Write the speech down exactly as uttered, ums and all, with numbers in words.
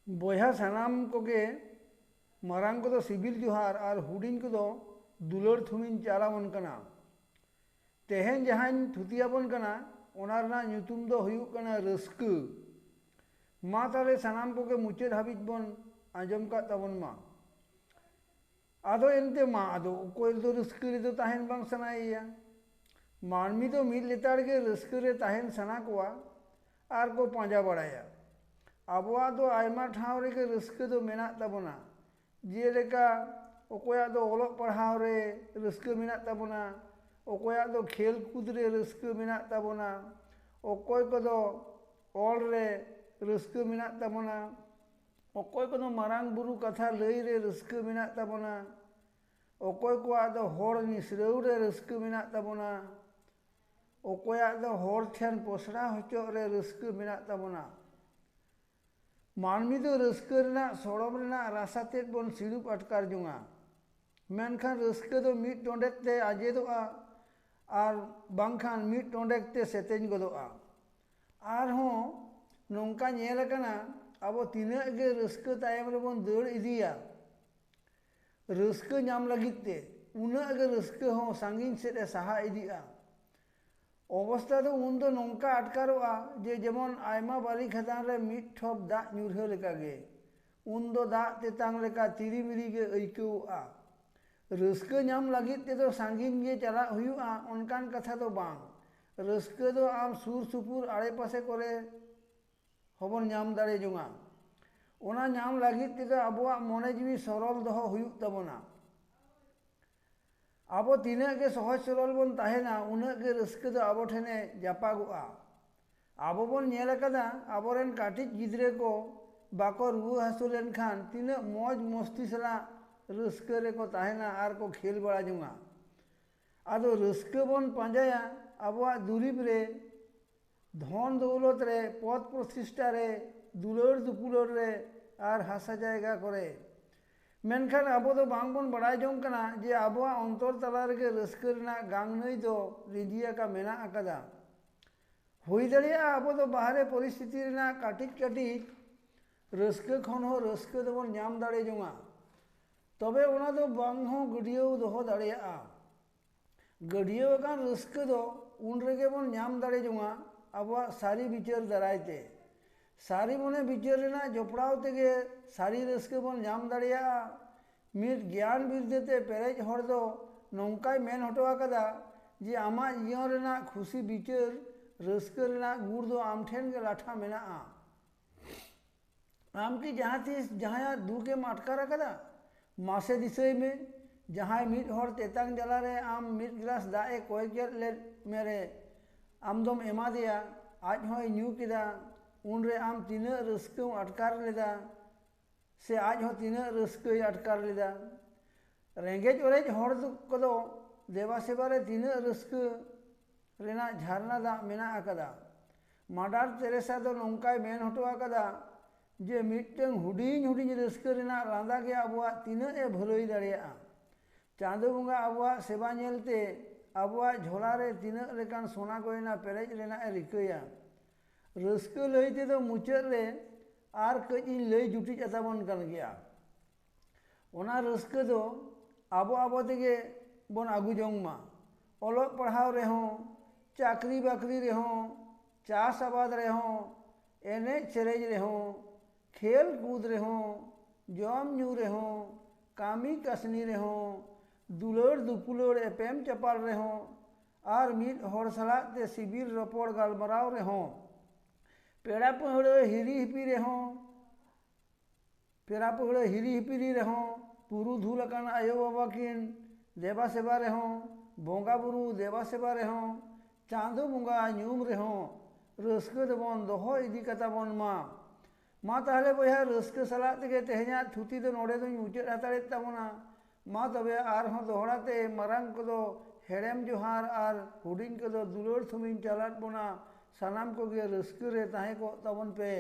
ᱵᱚᱭᱦᱟ ᱥᱟᱱᱟᱢ ᱠᱚᱜᱮ, ᱢᱟᱨᱟᱝ ᱠᱚᱫᱚ ᱥᱤᱵᱤᱞ ᱡᱚᱦᱟᱨ ᱟᱨ ᱦᱩᱰᱤᱧ ᱠᱚᱫᱚ ᱫᱩᱞᱟᱹᱲ ᱛᱷᱩᱢᱤᱧ ᱪᱟᱞ ᱟᱵᱚᱱ ᱠᱟᱱᱟ᱾ ᱛᱮᱦᱮᱧ ᱡᱟᱦᱟᱸᱧ ᱛᱷᱩᱛᱤ ᱟᱵᱚᱱ ᱠᱟᱱᱟ, ᱚᱱᱟ ᱨᱮᱱᱟᱜ ᱧᱩᱛᱩᱢ ᱫᱚ ᱦᱩᱭᱩᱜ ᱠᱟᱱᱟ ᱨᱟᱹᱥᱠᱟᱹ᱾ ᱢᱟ ᱛᱟᱦᱞᱮ ᱥᱟᱱᱟᱢ ᱠᱚᱜᱮ ᱢᱩᱪᱟᱹᱫ ᱦᱟᱹᱵᱤᱡ ᱵᱚᱱ ᱟᱸᱡᱚᱢ ᱠᱟᱜ ᱛᱟᱵᱚᱱ ᱢᱟ᱾ ᱟᱫᱚ ᱮᱱᱛᱮ ᱢᱟ, ᱟᱫᱚ ᱚᱠᱚᱭ ᱫᱚ ᱨᱟᱹᱥᱠᱟᱹ ᱨᱮᱫᱚ ᱛᱟᱦᱮᱱ ᱵᱟᱝ ᱥᱟᱱᱟᱭᱮᱭᱟ? ᱢᱟᱹᱱᱢᱤ ᱫᱚ ᱢᱤᱫ ᱞᱮᱛᱟᱲ ᱜᱮ ᱨᱟᱹᱥᱠᱟᱹ ᱨᱮ ᱛᱟᱦᱮᱱ ᱥᱟᱱᱟ ᱠᱚᱣᱟ ᱟᱨ ᱠᱚ ᱯᱟᱸᱡᱟ ᱵᱟᱲᱟᱭᱟ᱾ ᱟᱵᱚᱣᱟᱜ ᱫᱚ ᱟᱭᱢᱟ ᱴᱷᱟᱶ ᱨᱮᱜᱮ ᱨᱟᱹᱥᱠᱟᱹ ᱫᱚ ᱢᱮᱱᱟᱜ ᱛᱟᱵᱚᱱᱟ᱾ ᱡᱮᱞᱮᱠᱟ, ᱚᱠᱚᱭᱟᱜ ᱫᱚ ᱚᱞᱚᱜ ᱯᱟᱲᱦᱟᱣ ᱨᱮ ᱨᱟᱹᱥᱠᱟᱹ ᱢᱮᱱᱟᱜ ᱛᱟᱵᱚᱱᱟ, ᱚᱠᱚᱭᱟᱜ ᱫᱚ ᱠᱷᱮᱞ ᱠᱩᱫᱽ ᱨᱮ ᱨᱟᱹᱥᱠᱟᱹ ᱢᱮᱱᱟᱜ ᱛᱟᱵᱚᱱᱟ, ᱚᱠᱚᱭ ᱠᱚᱫᱚ ᱚᱞ ᱨᱮ ᱨᱟᱹᱥᱠᱟᱹ ᱢᱮᱱᱟᱜ ᱛᱟᱵᱚᱱᱟ, ᱚᱠᱚᱭ ᱠᱚᱫᱚ ᱢᱟᱨᱟᱝ ᱵᱩᱨᱩ ᱠᱟᱛᱷᱟ ᱞᱟᱹᱭ ᱨᱮ ᱨᱟᱹᱥᱠᱟᱹ ᱢᱮᱱᱟᱜ ᱛᱟᱵᱚᱱᱟ, ᱚᱠᱚᱭ ᱠᱚᱣᱟᱜ ᱫᱚ ᱦᱚᱲ ᱱᱤᱥᱲᱟᱹᱣ ᱨᱮ ᱨᱟᱹᱥᱠᱟᱹ ᱢᱮᱱᱟᱜ ᱛᱟᱵᱚᱱᱟ, ᱚᱠᱚᱭᱟᱜ ᱫᱚ ᱦᱚᱲ ᱴᱷᱮᱱ ᱯᱚᱥᱲᱟ ᱦᱚᱪᱚᱜ ᱨᱮ ᱨᱟᱹᱥᱠᱟᱹ ᱢᱮᱱᱟᱜ ᱛᱟᱵᱚᱱᱟ᱾ ᱢᱟᱹᱱᱢᱤ ᱫᱚ ᱨᱟᱹᱥᱠᱟᱹ ᱨᱮᱱᱟᱜ ᱥᱚᱲᱚᱢ ᱨᱮᱱᱟᱜ ᱨᱟᱥᱟ ᱛᱮᱫ ᱵᱚᱱ ᱥᱤᱲᱩᱵ ᱟᱴᱠᱟᱨ ᱡᱚᱝᱟ, ᱢᱮᱱᱠᱷᱟᱱ ᱨᱟᱹᱥᱠᱟᱹ ᱫᱚ ᱢᱤᱫ ᱰᱚᱸᱰᱮᱠ ᱛᱮ ᱟᱸᱡᱮᱫᱚᱜᱼᱟ ᱟᱨ ᱵᱟᱝᱠᱷᱟᱱ ᱢᱤᱫ ᱰᱚᱸᱰᱮᱠ ᱛᱮ ᱥᱮᱛᱮᱧ ᱜᱚᱫᱚᱜᱼᱟ᱾ ᱟᱨᱦᱚᱸ ᱱᱚᱝᱠᱟ ᱧᱮᱞ ᱟᱠᱟᱱᱟ, ᱟᱵᱚ ᱛᱤᱱᱟᱹᱜ ᱜᱮ ᱨᱟᱹᱥᱠᱟᱹ ᱛᱟᱭᱚᱢ ᱨᱮᱵᱚᱱ ᱫᱟᱹᱲ ᱤᱫᱤᱭᱟ, ᱨᱟᱹᱥᱠᱟᱹ ᱧᱟᱢ ᱞᱟᱹᱜᱤᱫ ᱛᱮ, ᱩᱱᱟᱹᱜ ᱜᱮ ᱨᱟᱹᱥᱠᱟᱹ ᱦᱚᱸ ᱥᱟᱺᱜᱤᱧ ᱥᱮᱫ ᱮ ᱥᱟᱦᱟ ᱤᱫᱤᱜᱼᱟ᱾ ᱚᱵᱚᱥᱛᱷᱟ ᱫᱚ ᱩᱱᱫᱚ ᱱᱚᱝᱠᱟ ᱟᱴᱠᱟᱨᱚᱜᱼᱟ ᱡᱮ ᱡᱮᱢᱚᱱ ᱟᱭᱢᱟ ᱵᱟᱹᱞᱤ ᱠᱷᱟᱫᱟᱱ ᱨᱮ ᱢᱤᱫ ᱴᱷᱚᱯ ᱫᱟᱜ ᱧᱩᱨᱦᱟᱹ ᱞᱮᱠᱟᱜᱮ᱾ ᱩᱱᱫᱚ ᱫᱟᱜ ᱛᱮᱛᱟᱝ ᱞᱮᱠᱟ ᱛᱤᱨᱤᱢᱤᱨᱤ ᱜᱮ ᱟᱹᱭᱠᱟᱹᱣᱜᱼᱟ᱾ ᱨᱟᱹᱥᱠᱟᱹ ᱧᱟᱢ ᱞᱟᱹᱜᱤᱫ ᱛᱮᱫᱚ ᱥᱟᱺᱜᱤᱧ ᱜᱮ ᱪᱟᱞᱟᱜ ᱦᱩᱭᱩᱜᱼᱟ, ᱚᱱᱠᱟᱱ ᱠᱟᱛᱷᱟ ᱫᱚ ᱵᱟᱝ᱾ ᱨᱟᱹᱥᱠᱟᱹ ᱫᱚ ᱟᱢ ᱥᱩᱨ ᱥᱩᱯᱩᱨ ᱟᱲᱮᱯᱟᱥᱮ ᱠᱚᱨᱮ ᱦᱚᱸᱵᱚᱱ ᱧᱟᱢ ᱫᱟᱲᱮ ᱡᱚᱝᱟ᱾ ᱚᱱᱟ ᱧᱟᱢ ᱞᱟᱹᱜᱤᱫ ᱛᱮᱫᱚ ᱟᱵᱚᱣᱟᱜ ᱢᱚᱱᱮ ᱡᱤᱣᱤ ᱥᱚᱨᱚᱞ ᱫᱚᱦᱚ ᱦᱩᱭᱩᱜ ᱛᱟᱵᱚᱱᱟ᱾ ᱟᱵᱚ ᱛᱤᱱᱟᱹᱜ ᱜᱮ ᱥᱚᱦᱚᱡ ᱥᱚᱨᱚᱞ ᱵᱚᱱ ᱛᱟᱦᱮᱱᱟ, ᱩᱱᱟᱹᱜ ᱜᱮ ᱨᱟᱹᱥᱠᱟᱹ ᱫᱚ ᱟᱵᱚ ᱴᱷᱮᱱᱮ ᱡᱟᱯᱟᱜᱚᱜᱼᱟ᱾ ᱟᱵᱚ ᱵᱚᱱ ᱧᱮᱞ ᱟᱠᱟᱫᱟ, ᱟᱵᱚᱨᱮᱱ ᱠᱟᱹᱴᱤᱡ ᱜᱤᱫᱽᱨᱟᱹ ᱠᱚ ᱵᱟᱠᱚ ᱨᱩᱣᱟᱹ ᱦᱟᱹᱥᱩ ᱞᱮᱱᱠᱷᱟᱱ ᱛᱤᱱᱟᱹᱜ ᱢᱚᱡᱽ ᱢᱚᱥᱛᱤ ᱥᱟᱞᱟᱜ ᱨᱟᱹᱥᱠᱟᱹ ᱨᱮᱠᱚ ᱛᱟᱦᱮᱱᱟ ᱟᱨ ᱠᱚ ᱠᱷᱮᱞ ᱵᱟᱲᱟ ᱡᱚᱝᱟ᱾ ᱟᱫᱚ ᱨᱟᱹᱥᱠᱟᱹ ᱵᱚᱱ ᱯᱟᱸᱡᱟᱭᱟ ᱟᱵᱚᱣᱟᱜ ᱫᱩᱨᱤᱵᱽ ᱨᱮ, ᱫᱷᱚᱱ ᱫᱚᱣᱞᱚᱛ ᱨᱮ, ᱯᱚᱫᱽ ᱯᱨᱚᱛᱤᱥᱴᱷᱟ ᱨᱮ, ᱫᱩᱞᱟᱹᱲ ᱫᱩᱯᱩᱞᱟᱹᱲ ᱨᱮ ᱟᱨ ᱦᱟᱥᱟ ᱡᱟᱭᱜᱟ ᱠᱚᱨᱮ᱾ ᱢᱮᱱᱠᱷᱟᱱ ᱟᱵᱚ ᱫᱚ ᱵᱟᱝ ᱵᱚᱱ ᱵᱟᱲᱟᱭ ᱡᱚᱝ ᱠᱟᱱᱟ ᱡᱮ ᱟᱵᱚᱣᱟᱜ ᱚᱱᱛᱚᱨ ᱛᱟᱞᱟ ᱨᱮᱜᱮ ᱨᱟᱹᱥᱠᱟᱹ ᱨᱮᱱᱟᱜ ᱜᱟᱝ ᱱᱟᱹᱭ ᱫᱚ ᱞᱤᱸᱡᱤ ᱟᱠᱟ ᱢᱮᱱᱟᱜ ᱟᱠᱟᱫᱟ᱾ ᱦᱩᱭ ᱫᱟᱲᱮᱭᱟᱜᱼᱟ ᱟᱵᱚ ᱫᱚ ᱵᱟᱦᱨᱮ ᱯᱚᱨᱤᱥᱛᱷᱤᱛᱤ ᱨᱮᱱᱟᱜ ᱠᱟᱹᱴᱤᱡ ᱠᱟᱹᱴᱤᱡ ᱨᱟᱹᱥᱠᱟᱹ ᱠᱷᱚᱱ ᱦᱚᱸ ᱨᱟᱹᱥᱠᱟᱹ ᱫᱚᱵᱚᱱ ᱧᱟᱢ ᱫᱟᱲᱮ ᱡᱚᱝᱟ᱾ ᱛᱚᱵᱮ ᱚᱱᱟ ᱫᱚ ᱵᱟᱝ ᱦᱚᱸ ᱜᱟᱹᱰᱭᱟᱹᱣ ᱫᱚᱦᱚ ᱫᱟᱲᱮᱭᱟᱜᱼᱟ᱾ ᱜᱟᱹᱰᱭᱟᱹᱣ ᱟᱠᱟᱱ ᱨᱟᱹᱥᱠᱟᱹ ᱫᱚ ᱩᱱ ᱨᱮᱜᱮ ᱵᱚᱱ ᱧᱟᱢ ᱫᱟᱲᱮ ᱡᱚᱝᱟ, ᱟᱵᱚᱣᱟᱜ ᱥᱟᱹᱨᱤ ᱵᱤᱪᱟᱹᱨ ᱫᱟᱨᱟᱭ ᱛᱮ᱾ ᱥᱟᱹᱨᱤ ᱢᱚᱱᱮ ᱵᱤᱪᱟᱹᱨ ᱨᱮᱱᱟᱜ ᱡᱚᱯᱲᱟᱣ ᱛᱮᱜᱮ ᱥᱟᱹᱨᱤ ᱨᱟᱹᱥᱠᱟᱹ ᱵᱚᱱ ᱧᱟᱢ ᱫᱟᱲᱮᱭᱟᱜᱼᱟ᱾ ᱢᱤᱫ ᱜᱮᱭᱟᱱ ᱵᱤᱨᱫᱟᱹ ᱛᱮ ᱯᱮᱨᱮᱡ ᱦᱚᱲ ᱫᱚ ᱱᱚᱝᱠᱟᱭ ᱢᱮᱱ ᱦᱚᱴᱚ ᱟᱠᱟᱫᱟ ᱡᱮ, ᱟᱢᱟᱜ ᱡᱤᱭᱚᱱ ᱨᱮᱱᱟᱜ ᱠᱷᱩᱥᱤ ᱵᱤᱪᱟᱹᱨ ᱨᱟᱹᱥᱠᱟᱹ ᱨᱮᱱᱟᱜ ᱜᱩᱲ ᱫᱚ ᱟᱢ ᱴᱷᱮᱱ ᱜᱮ ᱞᱟᱴᱷᱟ ᱢᱮᱱᱟᱜᱼᱟ᱾ ᱟᱢ ᱠᱤ ᱡᱟᱦᱟᱸ ᱛᱤᱥ ᱡᱟᱦᱟᱸᱭᱟᱜ ᱫᱩᱠ ᱮᱢ ᱟᱴᱠᱟᱨ ᱟᱠᱟᱫᱟ? ᱢᱟᱥᱮ ᱫᱤᱥᱟᱹᱭ ᱢᱮ, ᱡᱟᱦᱟᱸᱭ ᱢᱤᱫ ᱦᱚᱲ ᱛᱮᱛᱟᱝ ᱡᱟᱞᱟ ᱨᱮ ᱟᱢ ᱢᱤᱫ ᱜᱞᱟᱥ ᱫᱟᱜ ᱮ ᱠᱚᱭ ᱠᱮᱫ ᱞᱮᱫ ᱢᱮᱨᱮ, ᱟᱢ ᱫᱚᱢ ᱮᱢᱟ ᱫᱮᱭᱟ, ᱟᱡ ᱦᱚᱸᱭ ᱧᱩ ᱠᱮᱫᱟ, ᱩᱱᱨᱮ ᱟᱢ ᱛᱤᱱᱟᱹᱜ ᱨᱟᱹᱥᱠᱟᱹᱢ ᱟᱴᱠᱟᱨ ᱞᱮᱫᱟ? ᱥᱮ ᱟᱡ ᱦᱚᱸ ᱛᱤᱱᱟᱹᱜ ᱨᱟᱹᱥᱠᱟᱹᱭ ᱟᱴᱠᱟᱨ ᱞᱮᱫᱟ? ᱨᱮᱸᱜᱮᱡ ᱚᱨᱮᱡ ᱦᱚᱲ ᱫᱚ, ᱠᱚᱫᱚ ᱫᱮᱵᱟ ᱥᱮᱵᱟ ᱨᱮ ᱛᱤᱱᱟᱹᱜ ᱨᱟᱹᱥᱠᱟᱹ ᱨᱮᱱᱟᱜ ᱡᱷᱟᱨᱱᱟ ᱫᱟᱜ ᱢᱮᱱᱟᱜ ᱟᱠᱟᱫᱟ᱾ ᱢᱟᱫᱟᱨ ᱛᱮᱨᱮᱥᱟ ᱫᱚ ᱱᱚᱝᱠᱟᱭ ᱢᱮᱱ ᱦᱚᱴᱚ ᱟᱠᱟᱫᱟ ᱡᱮ, ᱢᱤᱫᱴᱟᱝ ᱦᱩᱰᱤᱧ ᱦᱩᱰᱤᱧ ᱨᱟᱹᱥᱠᱟᱹ ᱨᱮᱱᱟᱜ ᱞᱟᱸᱫᱟ ᱜᱮ ᱟᱵᱚᱣᱟᱜ ᱛᱤᱱᱟᱹᱜ ᱮ ᱵᱷᱟᱹᱞᱟᱹᱭ ᱫᱟᱲᱮᱭᱟᱜᱼᱟ᱾ ᱪᱟᱸᱫᱚ ᱵᱚᱸᱜᱟ ᱟᱵᱚᱣᱟᱜ ᱥᱮᱵᱟ ᱧᱮᱞᱛᱮ ᱟᱵᱚᱣᱟᱜ ᱡᱷᱚᱞᱟ ᱨᱮ ᱛᱤᱱᱟᱹᱜ ᱞᱮᱠᱟᱱ ᱥᱚᱱᱟ ᱜᱚᱭᱱᱟ ᱯᱮᱨᱮᱡ ᱨᱮᱱᱟᱜ ᱮ ᱨᱤᱠᱟᱹᱭᱟ᱾ ᱨᱟᱹᱥᱠᱟᱹ ᱞᱟᱹᱭ ᱛᱮᱫᱚ ᱢᱩᱪᱟᱹᱫ ᱨᱮ ᱟᱨ ᱠᱟᱹᱡ ᱤᱧ ᱞᱟᱹᱭ ᱡᱩᱴᱤᱡ ᱟᱛᱟᱵᱚᱱ ᱠᱟᱱ ᱜᱮᱭᱟ᱾ ᱚᱱᱟ ᱨᱟᱹᱥᱠᱟᱹ ᱫᱚ ᱟᱵᱚ ᱟᱵᱚ ᱛᱮᱜᱮ ᱵᱚᱱ ᱟᱹᱜᱩ ᱡᱚᱝ ᱢᱟ᱾ ᱚᱞᱚᱜ ᱯᱟᱲᱦᱟᱣ ᱨᱮᱦᱚᱸ, ᱪᱟᱹᱠᱨᱤ ᱵᱟᱹᱠᱨᱤ ᱨᱮᱦᱚᱸ, ᱪᱟᱥ ᱟᱵᱟᱫ ᱨᱮᱦᱚᱸ, ᱮᱱᱮᱡ ᱥᱮᱨᱮᱧ ᱨᱮᱦᱚᱸ, ᱠᱷᱮᱞ ᱠᱩᱫ ᱨᱮᱦᱚᱸ, ᱡᱚᱢ ᱧᱩ ᱨᱮᱦᱚᱸ, ᱠᱟᱹᱢᱤ ᱠᱟᱹᱥᱱᱤ ᱨᱮᱦᱚᱸ, ᱫᱩᱞᱟᱹᱲ ᱫᱩᱯᱩᱞᱟᱹᱲ ᱮᱯᱮᱢ ᱪᱟᱯᱟᱞ ᱨᱮᱦᱚᱸ, ᱟᱨ ᱢᱤᱫ ᱦᱚᱲ ᱥᱟᱞᱟᱜ ᱛᱮ ᱥᱤᱵᱤᱞ ᱨᱚᱯᱚᱲ ᱜᱟᱞᱢᱟᱨᱟᱣ ᱨᱮᱦᱚᱸ, ᱯᱮᱲᱟ ᱯᱟᱹᱦᱲᱟᱹ ᱦᱤᱨᱤ ᱦᱤᱯᱤ ᱨᱮᱦᱚᱸ, ᱯᱮᱲᱟ ᱯᱟᱹᱦᱲᱟᱹ ᱦᱤᱨᱤ ᱦᱤᱯᱤᱨᱤ ᱨᱮᱦᱚᱸ, ᱯᱩᱨᱩᱫᱷᱩᱞ ᱟᱠᱟᱱ ᱟᱭᱳᱼᱵᱟᱵᱟ ᱠᱤᱱ ᱫᱮᱵᱟ ᱥᱮᱵᱟ ᱨᱮᱦᱚᱸ, ᱵᱚᱸᱜᱟ ᱵᱩᱨᱩ ᱫᱮᱵᱟ ᱥᱮᱵᱟ ᱨᱮᱦᱚᱸ, ᱪᱟᱸᱫᱚ ᱵᱚᱸᱜᱟ ᱧᱩᱢ ᱨᱮᱦᱚᱸ ᱨᱟᱹᱥᱠᱟᱹ ᱫᱚᱵᱚᱱ ᱫᱚᱦᱚ ᱤᱫᱤ ᱠᱟᱛᱟ ᱵᱚᱱ ᱢᱟ᱾ ᱢᱟ ᱛᱟᱦᱞᱮ ᱵᱚᱭᱦᱟ, ᱨᱟᱹᱥᱠᱟᱹ ᱥᱟᱞᱟᱜ ᱛᱮᱜᱮ ᱛᱮᱦᱮᱧᱟᱜ ᱛᱷᱩᱛᱤ ᱫᱚ ᱱᱚᱰᱮ ᱫᱚᱧ ᱢᱩᱪᱟᱹᱫ ᱦᱟᱛᱟᱲᱮᱫ ᱛᱟᱵᱚᱱᱟ᱾ ᱢᱟ ᱛᱚᱵᱮ ᱟᱨᱦᱚᱸ ᱫᱚᱦᱲᱟ ᱛᱮ ᱢᱟᱨᱟᱝ ᱠᱚᱫᱚ ᱦᱮᱲᱮᱢ ᱡᱚᱦᱟᱨ ᱟᱨ ᱦᱩᱰᱤᱧ ᱠᱚᱫᱚ ᱫᱩᱞᱟᱹᱲ ᱛᱷᱩᱢᱤᱧ ᱪᱟᱞᱟᱫ ᱵᱚᱱᱟ᱾ ᱥᱟᱱᱟᱢ ᱠᱚᱜᱮ ᱨᱟᱹᱥᱠᱟᱹ ᱨᱮ ᱛᱟᱦᱮᱸ ᱠᱚᱜ ᱛᱟᱵᱚᱱ ᱯᱮ᱾